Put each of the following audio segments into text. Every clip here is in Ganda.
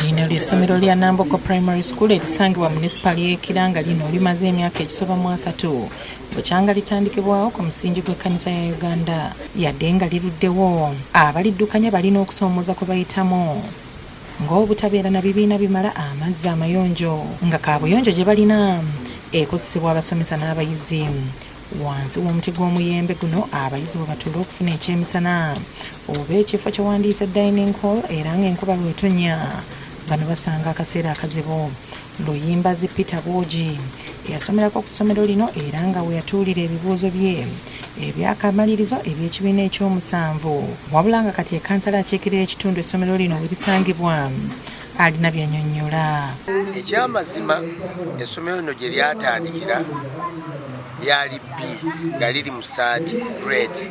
Lino ly'essomero lya Nambogo Primary School erisangibwa munisipaali y'e Kira nga lino limaze emyaka egisoba mu 30 bukyanga litandikibwawo ku musingi gw'ekkanisa ya Uganda. Yadde nga liruddewo, abaliddukanya balina okusoomooza kwe bayitamu ng'obutabeera na bibiina bimala, amazzi amayonjo nga kaabuyonjo gye balina ekozesebwa abasomesa n'abayizi. Wansi w'omuti gw'omuyembe guno abayizi we batuula okufuna ekyemisana oba ekifo kye wandiise dining hall, era ng'enkuba lw'etonnya bano basanga akaseera akazibu. Luyimbazi Peter Bwogi eyasomerako ku ssomero lino era nga we yatuulira ebibuuzo bye ebyakamalirizo eby'ekibiina ekyomusanvu, wabula nga kati ekansala akiikirira ekitundu essomero lino we lisangibwa, alina byanyonnyola. Ekyamazima, essomero lino gye lyatandikira lyali bbi nga liri mu third grade,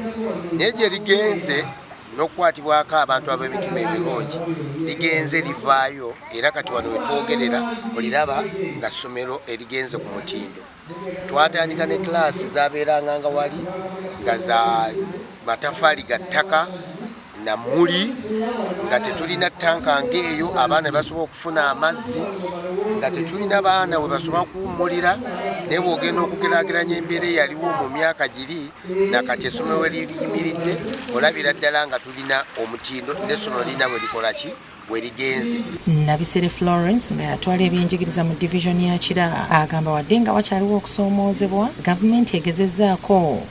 naye gye ligenze n'okukwatibwako abantu ab'emitima emirungi ligenze livaayo, era kati wano wetwogerera oliraba nga ssomero erigenze ku mutindo. Twatandika ne kilaasi zabeeranga nga wali nga za matafaali ga ttaka namuli, nga tetulina tanka ng'eyo abaana basobola okufuna amazzi, nga tetulina baana we basobola kuwummulira. Naye bw'ogenda okugeraageranya embeera eyaliwo mu myaka giri nakati essomero we liyimiridde, olabira ddala nga tulina omutindo n'essomero lirina bwe likola ki we ligenze. Nabisere Florence nga yatwala ebyenjigiriza mu divizoni ya Kira agamba wadde nga wakyaliwo okusoomoozebwa, gavumenti egezezzaako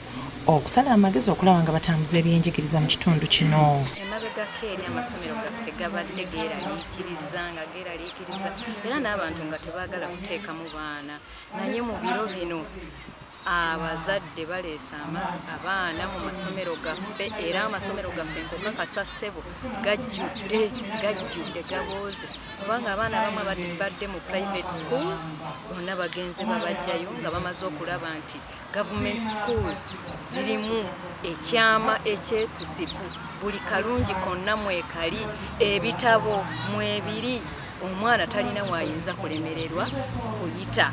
okusala amagezi okulaba nga batambuza ebyenjigiriza mu kitundu kino. Emabegako eri amasomero gaffe gabadde geeraliikiriza nga geeraliikiriza, era n'abantu nga tebaagala kuteekamu baana, naye mu biro bino abazadde baleese abaana mu masomero gaffe, era amasomero gaffe, nkukakasa ssebo, gajjudde, gajjudde, gabooze, kubanga abaana abamu abadde mu private schools bonna bagenze babajjayo nga bamaze okulaba nti government schools zirimu ekyama ekyekusifu, buli kalungi konna mwekali, ebitabo mwebiri, omwana talina waayinza kulemererwa kuyita.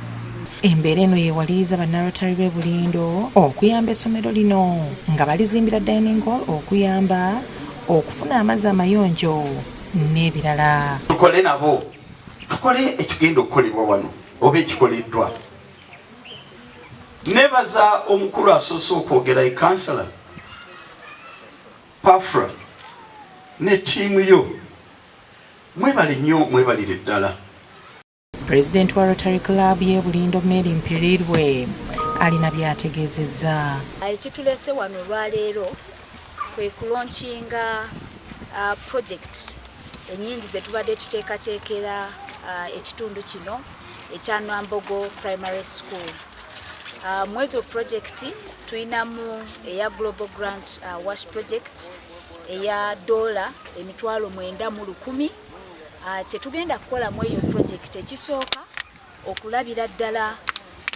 Embeera eno yeewaliriza bannarotary b'e Bulindo okuyamba essomero lino nga balizimbira dining hall, okuyamba okufuna amazzi amayonjo n'ebirala. Tukole nabo, tukole ekigenda okukolebwa wano oba ekikoleddwa. Nebaza omukulu asoose okwogera, ekansala Pafra ne ttiimu yo, mwebale nnyo, mwebalire ddala. Pulezidenti wa Rotary Club y'e Bulindo, Mary Mpirirwe, alina by'ategeezezza. Ekituleese wano olwaleero kwe kulaunchinga project ennyingi ze tubadde tuteekateekera ekitundu kino ekya Nambogo Primary School. Mu ezo project tulinamu eya Global Grant Wash Project eya dola 90,000. Kyetugenda kukolamu eyo project, ekisooka okulabira ddala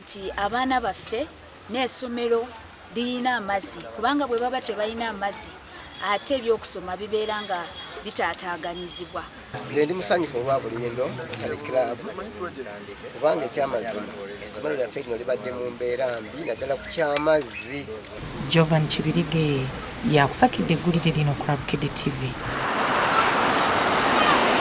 nti abaana baffe n'essomero lirina amazzi, kubanga bwe baba tebalina amazzi ate ebyokusoma bibeera nga bitaataaganyizibwa. Nze ndi musanyufu olwa Bulindo Rotary Club, kubanga ekyamazima essomero lyaffe lino libadde mu mbeera mbi, naddala ku kyamazzi. Jovan Kibirige yakusakidde eggulire lino ku Rabukede TV.